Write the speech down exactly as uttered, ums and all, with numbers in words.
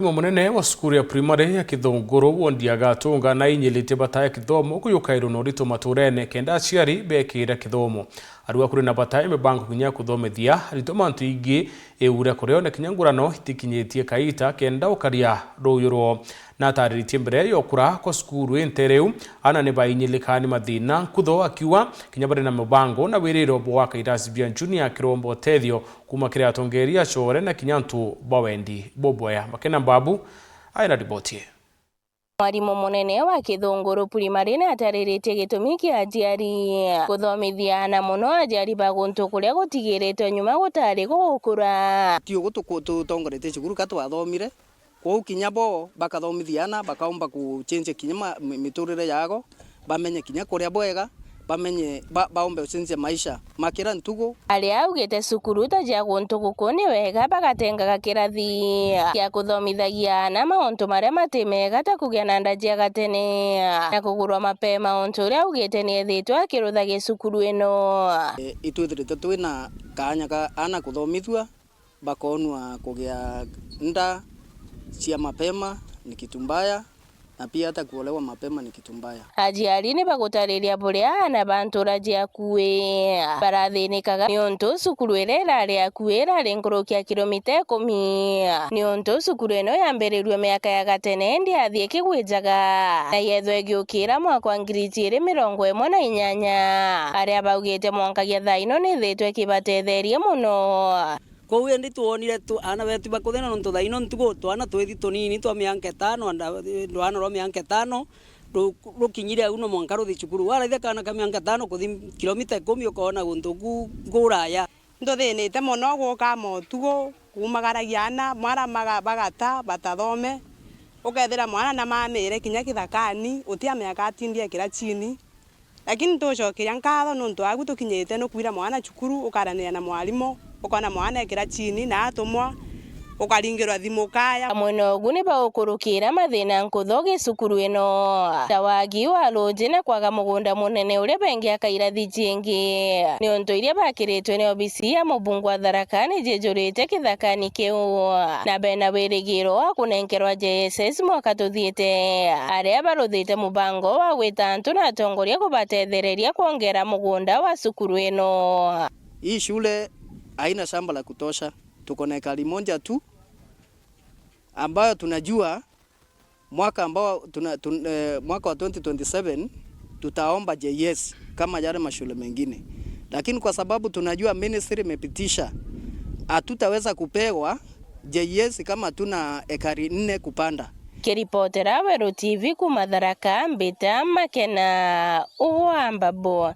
Mwarimũ munene wa cukuru ya primary ya Kithunguru, wondi ya Gatunga, nainyiritie bata ya kithomo kuyukairwo na urito maturene kenda aciari bekira kithomo. Arua kuri na bata ya mibango kinya ya kuthomithia aritwa mantu ingi, iura kurio na kinya ngurano itikinyitie kaita kenda ukaria ruuyu rwao. Natariritie mbere ya ukura kwa cukuru intere iu, ana ni bainyilika ni mathina nkutho, akiuga kinya bari na mubango na wiriro bwa gwaka irasi bia junior kiromba utethio kuma kiri atongeria acore na kinya antu ba wendi bubwea. Makena Mbabu aina riboti ii. Mwarimu munene wa Kithunguru Primary ni atariritie gitumi kia aciari kuthomithia ana mono aciari ba guntu kuria gutigiritwe nyuma gutari gugukura. Ti ugu tuku-, tutongoretie cukuru ka twathomire, kwou kinya bo bakathomithia ana, bakaumba kuchenjia kinya ma-, mi-, miturire yago, bamenye kinya kuria bwega, bamenye ba-, baumbe gucenjia maisha ma kira ntugu. Aria augite cukuru ta cia guntu guku ni wega bagatengaga kirathi gia kuthomithagia ana mauntu maria mati mega, ta kugia na nda cia gatene na kugurwa mapema, untu uria augite ni ethitwe akiruthagia cukuru ino. E, itwithirite twina kaanya ka ana kuthomithua, bakoonwa kugia nda cia mapema ni kitu mbaya, na pia hata kuolewa mapema ni kitu mbaya. Aciari ni bagutariria buria ana ba ntura cia akui barathinikaga, niuntu cukuru iria irari akui irari nkuruki ya kilomita ikumi. Niuntu cukuru ino yambirirue miaka ya gatene, indi yathii ikigwijaga, na yethwa igiukira mwaka wa ngiri ijiiri mirongo imwe na inyanya. Aria baugite mwankagia thaa ino nithitwe ikibatetheria mono. Kwou indi twonire tu-, aana betu bakuthina, nontu thaa ino ntugu twana twithi tunini twa mianka itano, anda-, rwana rwa mianka itano ru-, rukinyire au no mwanka ruthi cukuru. Waraithia kaana ka mianka itano kuthi kilomita ikumi, ukoona guntu ku-, kuraya. Ntuthinite mono guka motugu, kuumagaragia aana, mara maga-, bagata, batathome. Ukethira mwana namamire kinya kithakani, uti a miaka atindie kirachini. Lakini tucokeria nkatho nontu agu tukinyite nukwira mwana cukuru, ukaranira na mwarimu, ukona mwana ekira chini na atumwa, ukaringirwa thimu ukaya. Amwe na ugu ni baukurukira mathina nkutho gi cukuru ino, ta wagi wa ruuji na kwaga mugunda munene uria bengiaka irathi jingi, niuntu iria bakiritwe ni obisi ya mubunge wa Tharaka ni jiijurite kithakani kiu, na bena wirigiro wa kunenkerwa J S S mwaka tuthiite, aria baruthite mubango wa gwita antu na atongoria kubatethereria kwongera mugunda wa cukuru ino. Hii shule haina shamba la kutosha, tuko na ekari moja tu, ambayo tunajua mwaka ambao tuna-, tun-, eh, mwaka wa twenty twenty-seven tutaomba J S kama yale mashule mengine, lakini kwa sababu tunajua ministry imepitisha, hatutaweza kupewa J S kama hatuna ekari nne kupanda. Kiripotera Weru T V kuma Tharaka, mbita Makena wa Mbabu.